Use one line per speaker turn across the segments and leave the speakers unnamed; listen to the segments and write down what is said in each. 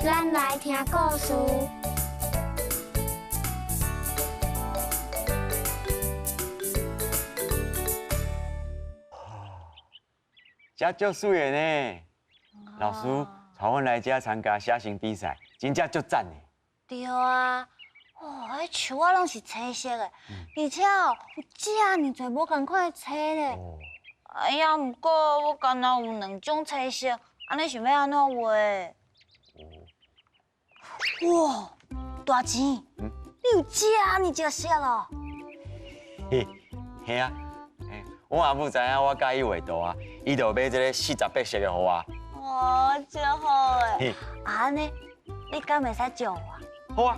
咱來聽故事。
這足媠的呢，老師帶阮來這參加寫生比賽，真正足讚的。
對啊，哇，彼樹仔攏是青色的，而且哦有遮爾濟無仝款的青咧。哎呀，毋過我干焦有兩種青色，按呢是欲按怎畫？哇，大錢，你有遮爾濟色哦？
嘿，嘿啊，我阿母知影我佮意畫圖啊，伊就買這个48色的予我。
哇，真好欸！啊按呢，你敢會使借我？
好啊。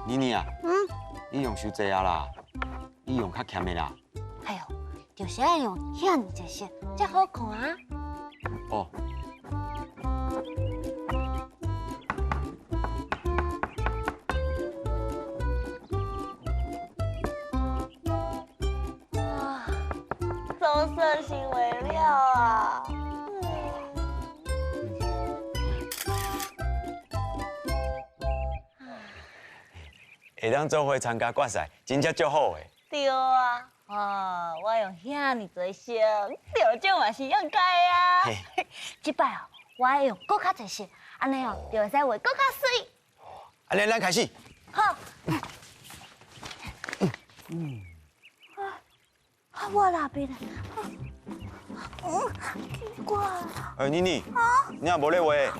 妮妮啊，你用傷濟啊啦，你用較儉的啦。
哎喲，就是愛用遐爾濟色，才好看啊。
哦。
哇，棕色是畫了啊。
會當做伙參加決賽，真正足好的。
對啊，哦，我用遐爾濟色，得獎嘛是應該啊。這擺哦，我愛用閣較濟色，按呢哦，就會使畫閣較媠。
按呢，咱開始。
好。啊，我蠟筆咧？奇怪。
哎，妮妮，你也無咧畫？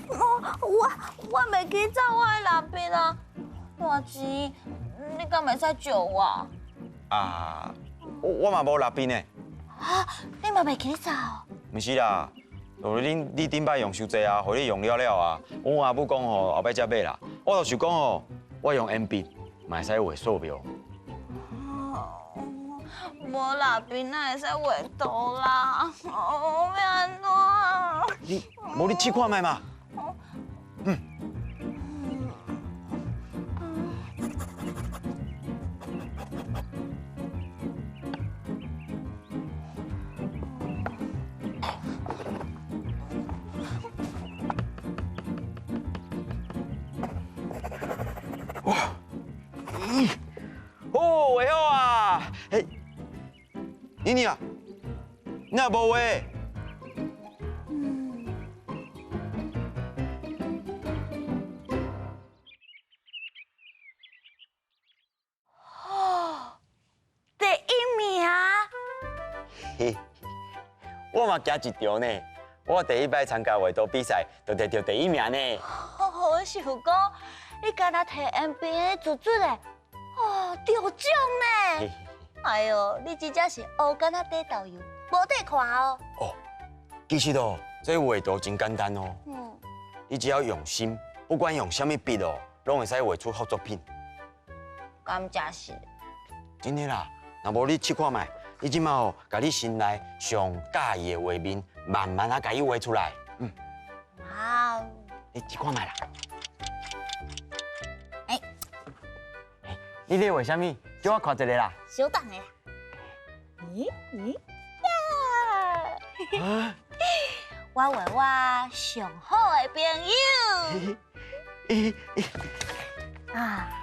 我袂記找我的蠟筆啊。大錢，你敢會使借我？
啊，我嘛無蠟筆呢。
啊，你嘛袂記找？
毋是啦，就是你頂擺用傷濟啊，予你用了了啊。阮阿母講吼，後擺才買啦。我就是講吼，我用鉛筆嘛會使畫素描。
無蠟筆哪會使畫圖啦？哦，欲按怎？
你無你試看覓嘛？嗯。哇！咦！哦，畫好啊！嘿，妮妮啊，你也無畫？
哦，第一名！
嘿，我嘛行一場呢。我第一擺參加畫圖比賽，就得著第一名呢。
我想講，你敢若提鉛筆做做的，哦，得獎呢！哎喲，你真正是烏敢若底豆油，無得看哦。
哦，其實哦，這畫圖真簡單哦。你只要用心，不管用啥物筆哦，攏會使畫出好作品。
敢真是？
真的啦，若無你試看覓，你這馬哦，共你心內上佮意的畫面，慢慢啊，共伊畫出來。嗯。
好。
你試看覓啦。欸，你咧畫啥物？叫我看一下啦。
小等下。咦咦呀！我畫我上好的朋友。啊，